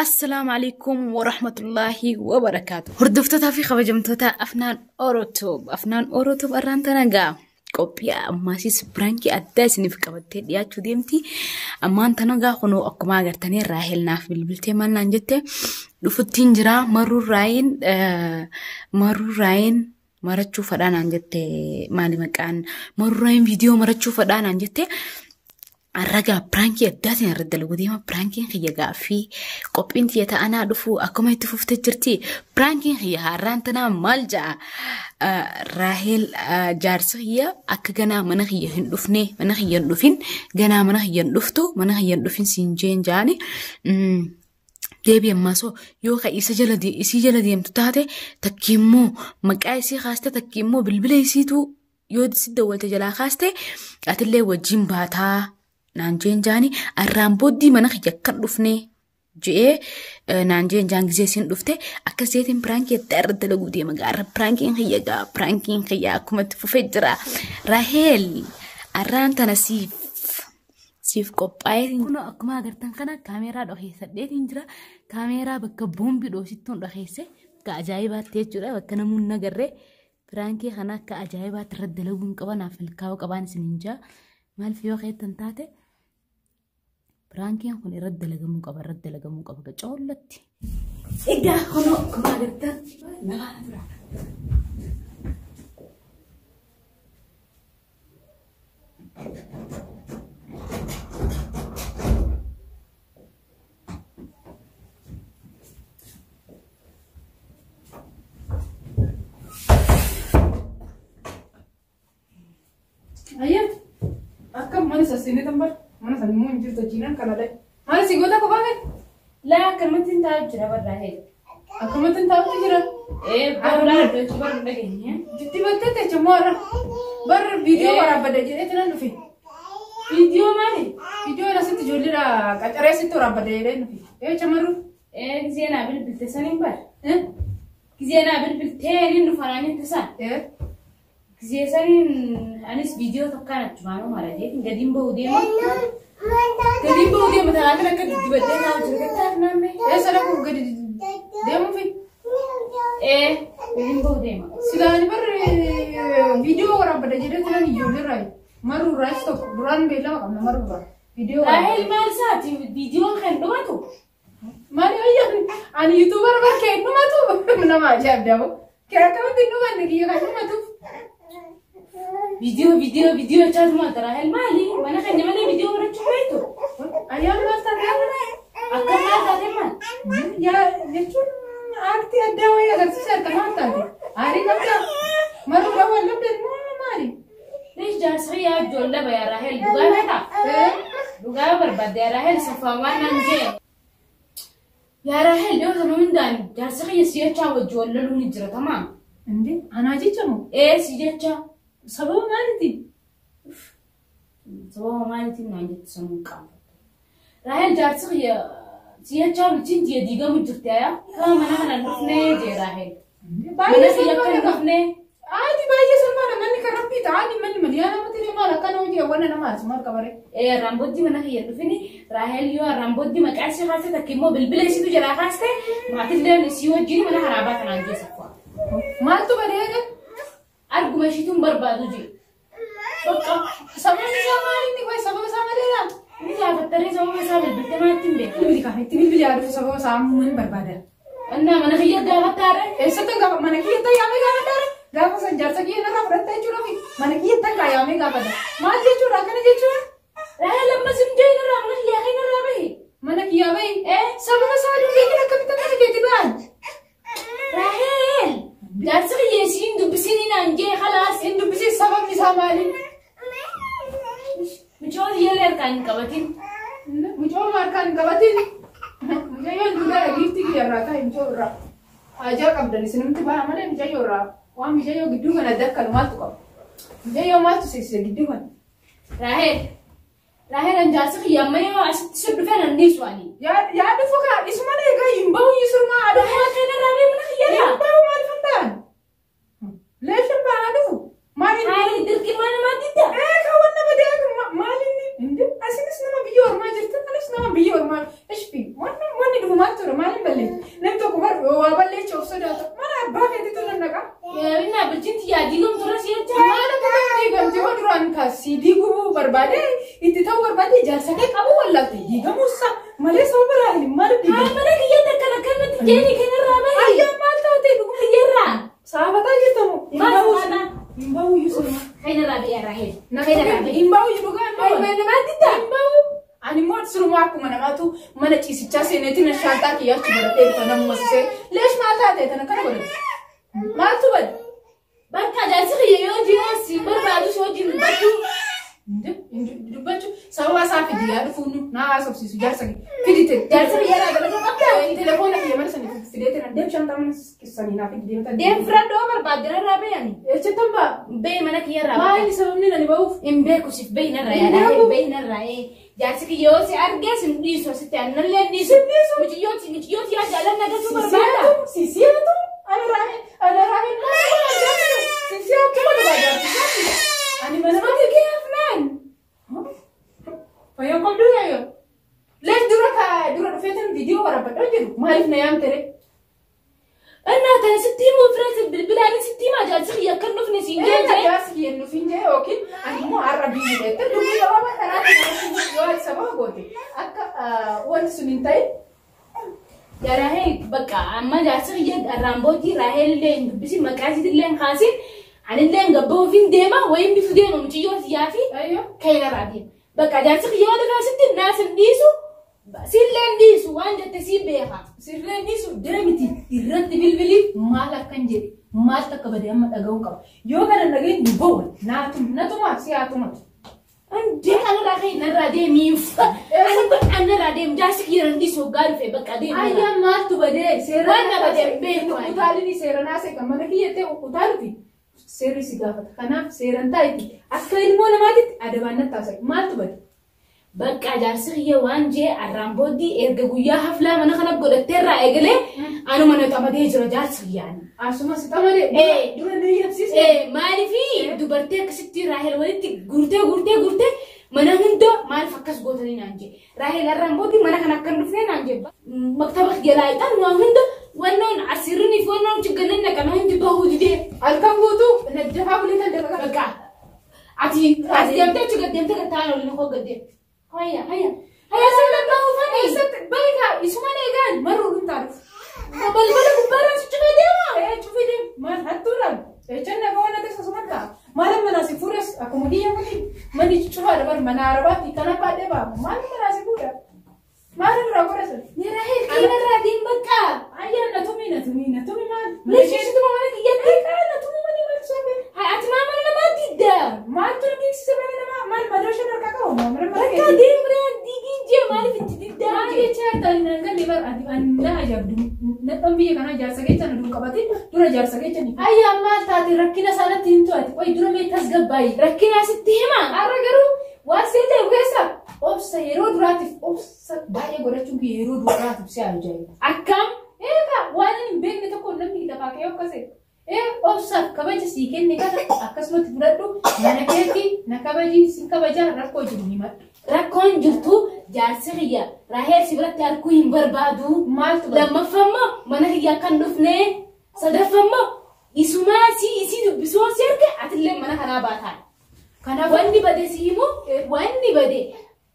Assalaamu alaikum warahmatullaahi wabarakaatu. Hordoftootaa fi kabajamtoota Afnaan Orotoob. Afnaan Orotoob arraan tana gaa qophii ammaasis piraankii addaa isiniif qabattee dhiyaachuu deemti. Ammaan tana gaa kunoo akkuma agartanii Raahel naaf bilbiltee maal naan jette dhufuttiin jira marruu raayin marruu raayin marachuu fadhaa naan jette maali maqaan marruu raayin viidiyoo marachuu fadhaa naan jette. Ragaa piraankii addaatiin irratti dalaguu deema. Piraankiin kiyya gaaffii qophiin tiyya ta'anaa dhufu akkuma itti fuftee jirti. Piraankiin kiyya haaraan tanaa maal ja'a? Raahel jaarsa kiyya akka ganaa mana kiyya hin dhufne mana kiyya hin dhufin ganaa mana kiyya hin dhuftu mana kiyya hin dhufin siin jeen jaani. Deebi ammaa soo yoo ka isa jala isii jala deemtu taate takki immoo maqaa isii kaaste takki immoo bilbila isiitu yoo si dawwalte jalaa kaaste atillee wajjin baataa naan jeen jaani arraan booddii mana kiyya akkan dhufne je'ee naan jeen jaan gisee isin dhufte akkas jeetiin piraankii adda irra dalaguu deema gaara piraankiin kiyya gaa piraankiin kiyya akkuma itti fufee jira. Raahel arraan tana siif qophaa'ee kun akkuma agartan kana kaameeraa dhokeessadheetiin jira. Kaameeraa bakka boombii dhoosittuun dhokeesse akka ajaa'ibaatti jechuudha bakka namoonni nagarree piraankii kana akka ajaa'ibaatti irra dalaguun qaba naaf milkaa'uu qabaan isiniin jaa. Maaliif yoo keettan taate piraankiin kun irratti dalagamuu qaba irratti dalagamuu qaba coollatti. Egaa kunoo akkuma agartan namaana tura. Ayyaan akka mana sassinee tan bar mana sana immoo hin jirtu achiinaan kana dhaye. Maal si goota kophaa kee? Laa akkanumatti hin taa'u jira barraa'ee. Akkamatti hin taa'utti jira. Ee barraa iddoo barra dhageenye. Diddibattee teecha moo har'a? Barra viidiyoo waraabbadha jedhee tinan dhufe. Viidiyoo maali? Viidiyoo asitti ijoolleedha qacaree asitti waraabbadha jedhee dhufe. Ee chamarru. Ee gisee naa bilbilte saniin bar. Gisee naa bilbiltee inni dhufa naan jette san. Ee Gisee saniin anis viidiyoo tokkaan achumaanuu mara jeetiin gadiin ba'uu deema. Gadiin ba'uu deema taanaan akka diddibattee taa'u jira gattaaf naannee. Eessa dhaquuf gadi deemuufi? Ee gadiin ba'uu deema. Silaani barri viidiyoo waraabbadha jedhee tinan ijoolleerraa maruu irraa tokko duraan beellama qabna maruu irraa. Viidiyoo Raahel maal isaati viidiyoon kan dhumatu? Maali ayyaan ani yuutuubar barkee hin dhumatu nama ajaa'ibdaa kee akkamitti hin dhumanne kiyya kan dhumatuuf. Viidiyoo viidiyoo viidiyoo jechaatuma Raahel maali? Mana keenya malee viidiyoo barachuu beektu? Ayyaan maal taate? Akka maal taate maal? Yaa jechuun aartii addaa wayii agarsiisa harka maal taate? Aarii qabdaa? Maruu dhawwan labdan moo maali? Leesh jaarsa yaa ijoollee baya Raahel dhugaa beekaa? Dhugaa barbaadde yaa Raahel saffaa naan jee. Yaa Raahel dhiyoo sana hundaan jaarsa kiyya si jechaa wajji wal loluun ni jira tamaa. Indi anaa jecha moo? Ee si jecha. Sababa maaliitiin? Sababa maaliitiin naan jettu sanuun qaanfattu. Raahel jaarsi kiyya si jechaa bulchiin tiyya diigamu jirti ayaa. Kama mana kana hin dhufnee jee Raahel. Mana Baay'ee kiyya akka hin salphaadha. dhufnee. Aadi baay'ee salphaadha manni kan rabbii ta'ani manni maliyaa namatti illee maal akkana hojii wanna nama aarsu maal qabare. Ee Raambootti mana kiyya dhufini Raahel yoo Raambootti maqaa ishee kaaste takka immoo bilbila ishiitu jalaa kaaste maatillee isii wajjin mana haraabaa kanaan geessa kuwa. Maaltu badee egaa? Arguma ishiitu hin barbaadu jee. Bakka Sababni isaa maali inni qoy sababa isaa maleedha? inni gaafattaree sababa isaa bilbilte maatti hin beeku. Bilbili kaan itti bilbili haa dhufu sababa isaa ammoo hin barbaada. Innaa mana kiyya gaafattaare. Eessatti gaafa mana kiyyatti yaamee gaafadha? Gaafa san jaarsa kiyya narraa fudhatta jechuudha fi mana kiyyatti kaa yaamee gaafadha. Maal jechuudha akkana jechuudha? Raahel ammas hin jee narraa mana kiyyaa kee narraa bahi. Mana kiyyaa bahi. Ee Sababa isaa dubbee akkamitti akka keetti ba'an? Raahel jaarsi kiyya isiin dubbisiin naan jee khalaas. Hin dubbisiin sababni isaa maali? Mucoon yellee harkaan hin qabatin. Mucoon harkaan hin qabatin. Mucayyoon duudhaa giiftii kiyya irraa ta'e mucoo irraa. Ajaa qabdan isinumti baha malee mucayyoo irraa. Waan mucayyoo gidduu kana dakkalu maaltu qaba? Mucayyoo maaltu seensise gidduu kana? Raahel Raahel an jaarsi kiyya amma yoo asitti si dhufe nan dhiisu ani. Yaa dhufu kaa isuma egaa hin bahu yisirmaa aduu. Raahel akka narraa bee mana kiyya. sodaata. Mana abbaa keetiitu nan dhaqa. Innaa bulchiin tiyyaa diigamtu irra si jecha. Maal akka ta'e diigamti yoo duraan kaasii diiguu barbaade itti ta'uu barbaade ijaarsa kee qabu wallaalte diigamuusa malee sababa Raahel maaliif Haa diigamu? mana kiyyatti akkana akkanatti jeeni kanarraa bahi. Ayyaa maal taate dhuguma Kiyyarraa. saafataa jirtamu. Maal saafataa? Hin bahu iyyuu. Kanarraa ba'e Raahel. Kanarraa ba'e. Hin bahu iyyuu dhugaa hin bahu. Ay namaa didda. Hin bahu. Ani immoo sirumaa akkuma namaatu mana ciisichaa seeneetiin na shaantaa kiyyaa achi godhadhee dhufa namuma sisee. Leesh maal taate tana kana godhate? Maaltu bade? Bakka jaarsi kiyya yoo jiru si barbaadu si wajjin dubbachuu. Dubbachuu sababa isaa fidi yaa dhufuun na haasofsiisu jaarsa kee fidite. Jaarsi kiyya irraa galata qabdaa? Telefoona kiyya mana sanii fideete na deem shaantaa mana sanii naa fidi deemta. Deem firadhoo barbaadde narraa bayani. Eechattan ba'a. Bahi mana kiyya irraa. Maali sababni nani ba'uuf? Hin beeku siif bahi narraa Hin yaa beeku. bahi narraa ee. Jaarsi kiyya yoo si argee sin dhiisu asitti annallee hin dhiisu. Muciyyooti muciyyooti yaa jaalanna gasuu barbaada. Sisiyaatu ana raahee ana raahee sisiyaatu mana barbaada. Ani mana Mati kee afnaan. Fayyaan qabdu yaayo. Lees dura ka dura dhufeetan viidiyoo waraabadhoo jiru maaliif na yaamte ree? Innaa tana sitti himuu fireeti bilbilaan sitti himaa jaarsi kiyya akka hin dhufne siin jee jee. Jaarsi kiyya hin dhufin jee yookiin ani immoo har'a biizii dha. Dubbii gabaabaa kanaatti yoo ati sababa goote akka wanti sun hin ta'in Yaa Raahel bakka amma jaarsi kiyya irraan booddee Raahel illee hin dubbisin maqaa isiitti illee hin kaasin anillee hin gabba'uuf hin deema wayin bifu deema muciyyoo siyyaa fi ayyo kan irraa deema. Bakka jaarsi kiyya yoo dhufe asitti naas hin dhiisu sillee hin dhiisu waan jette siin beeka. sirreen dhiisu deemiti irratti bilbilii maal akkan jedhe maal takka badee amma dhaga'uu qaba. Yoo kana hin dhagahin dubba'u naatu natumaa si haatumatu. Andee kanarraa ka'e narraa deemiif. Ani bakka narraa deemu jaarsi kiyya hin dhiisu hoggaa dhufe bakka deemu. Ayyaa maaltu badee seera Waan na badee hin beeku ani. Utaalini seera naasee kan mana kiyyattee utaaluti seerri si gaafata. Kanaaf seeran taa'iti akka ilmoo namaatitti adabaan natti haasa'e maaltu bade? Bakka jaarsi kiyya waan jee arraan booddee erga guyyaa haflaa mana kana godhatteerraa eegalee anuma na xamadee jira jaarsi kiyyaan. Asuma si xamadee Eh. dura na yaabsiise. Maaliifi dubartii akkasitti Raahel walitti guurtee guurtee guurtee mana hunda maaliif akkas gootanii naan jee. Raahel arraan booddee mana kana akka hin dhufnee naan jee. Maktaba jalaa ixaan waan hunda wannoon asirrinii fi wannoon jiggannan naqame hundi bahuu didee. Halkan guutuu najjafaa bulee kan dafa Bakka ati as deemtee achi gad deemtee gad taa'an olin koo gad deemte. Hayya hayya hayya sirna bahuu fani. Eessatti bari kaa isuma eegaan maruu hin taatu. Balbala gubbaarraa si cufee deema. Ee cufee deem maal hattuudhaan jechaan nagaa waan ta'e sasuma ta'a. Maal manaa si fuudhes akkuma kiyya kuti manni cufaadha bar mana arabaatti kana baadhee baamu maal manaa si fuudha. Maal irraa godhatan? Ni Raahel kanarraa deem bakka. Ayyaa na tumi na tumi na tumi maal? Leeshiisituma mana kiyyatti. Kaa na tumi malee maal sobe? Haa ati maa mana namaa didda. Maaltu na beeksisa mana namaa maal madoo shan harkaa qabu maa mana mana Bakka keetii? deem ree diigiin jee maaliif itti diddaa Maal jee. jecha hartaan nan galle bar ati ani na ajaa'ibdu nadhoon biyya kanaa jaarsa keessa na duu qabate dura jaarsa keessa ni. Ayyaa maal taate rakkina isaanitti himtu ati qoy dura mee tasgabbaayi. Rakkina asitti hima. Har'a garuu waan see ta'e keessa obsa yeroo duraatiif obsa baay'ee godhachuun kiyya yeroo duraatiif si ajaa'iba. Akkam Eegaa waan ani hin beekne tokko namni lafaa ka'ee akkasee. Ee obsaaf kabaja sii kenne kana akkasumatti fudhadhu mana keetti na kabaji si kabajaa rakkoo jiru himadhu. Rakkoon jirtu jaarsi kiyya Raahel si biratti arguu hin barbaadu. Maaltu bade? Lammaffammoo mana kiyya akka hin dhufne. Sadaffammoo isumaa si isii dubbisuu si erga atillee mana kanaa baataa. Kanaaf Wanni bade si himu wanni bade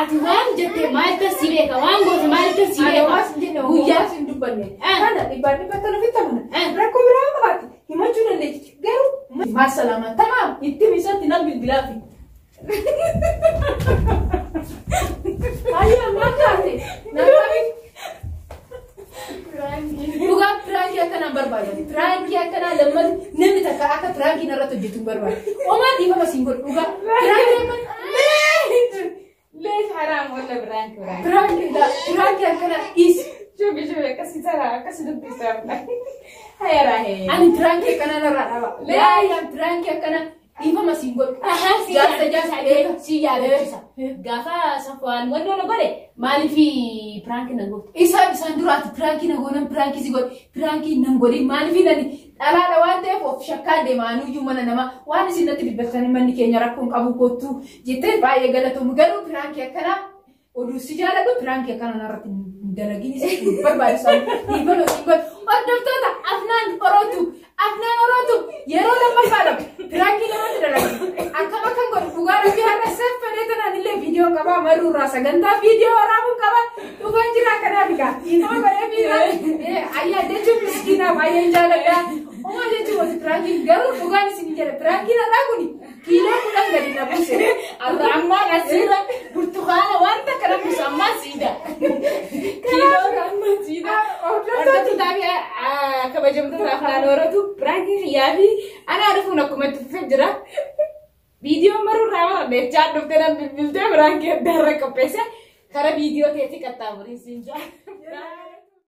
ati waan jette maaltu si beeka waan goote maaltu si Ani beeka. waas hin jenne Guyyaa guyyaa hin dubbanne. Eh. Kana dhibbaan dhibbatti ofitti amana. Eh. Rakkoo biraa qabaatti himachuu dandeechi. Garuu maal salaamaa tamaam itti misatti nan bilbilaafi. Ayyaa maal taate? Naqabi. Dhugaa piraankii akkanaan barbaada. Piraankii akkanaa lammata namni takka akka piraankii narratti hojjetu hin barbaadu. Omaa dhiifama siin godhu dhugaa. Piraankii akkanaa. ليش حرام ولا برانك برانك Piraankii piraankii akkanaa dhiisi. شوفي شوفي قصي ترى قصي دبي سامنا هيا راهي Ani piraankii akkanaa narraa dhaba. Laayyaan piraankii akkanaa dhiifama siin godhu. Ahaa si Jaarsa yaadachiisa jaarsa si yaadachiisa. Gaafa safwaan wanni na godhe maaliif piraankii na goote? Isaan isaan duraati piraankii na goonan piraankii si godhe piraankii nan godhe maaliif nani dhalaadha waan ta'eef of shakkaa deema anuyyuu mana namaa waan isin natti bilbiltanii manni keenya rakkoon qabu kottu jettee baay'ee galatoomu garuu piraankii akkanaa oduu si jaaladhu piraankii akkanaa narratti hin dalagin isin barbaachisaa dhiifama siin godhe hordoftoota afnaan Sagantaa viidiyoo waraabuun qaba. Dhufaan jira kanaaf egaa. Nama godhee fi ayyaa jechuun miskiinaa baay'een jaaladha. Homaa jechuun wasi piraankiin garuu dhugaan isin jedha. Piraankiin har'aa kuni kiiloo 10 gadi na buuse. Har'a ammaan asirra burtukaana wanta kana buusu ammaan siida. Kiiloo ammaan siida. Hordoftoota fi kabajamtoota afaan horatu piraankii xiyyaa fi anaa dhufuun akkuma itti fufee jira. Viidiyoo maruu irraa baradhe jechaa dhuftee nan bilbiltee piraankii adda irra qopheesse. Kara viidiyoo keetii qaxxaamurii siin jaa.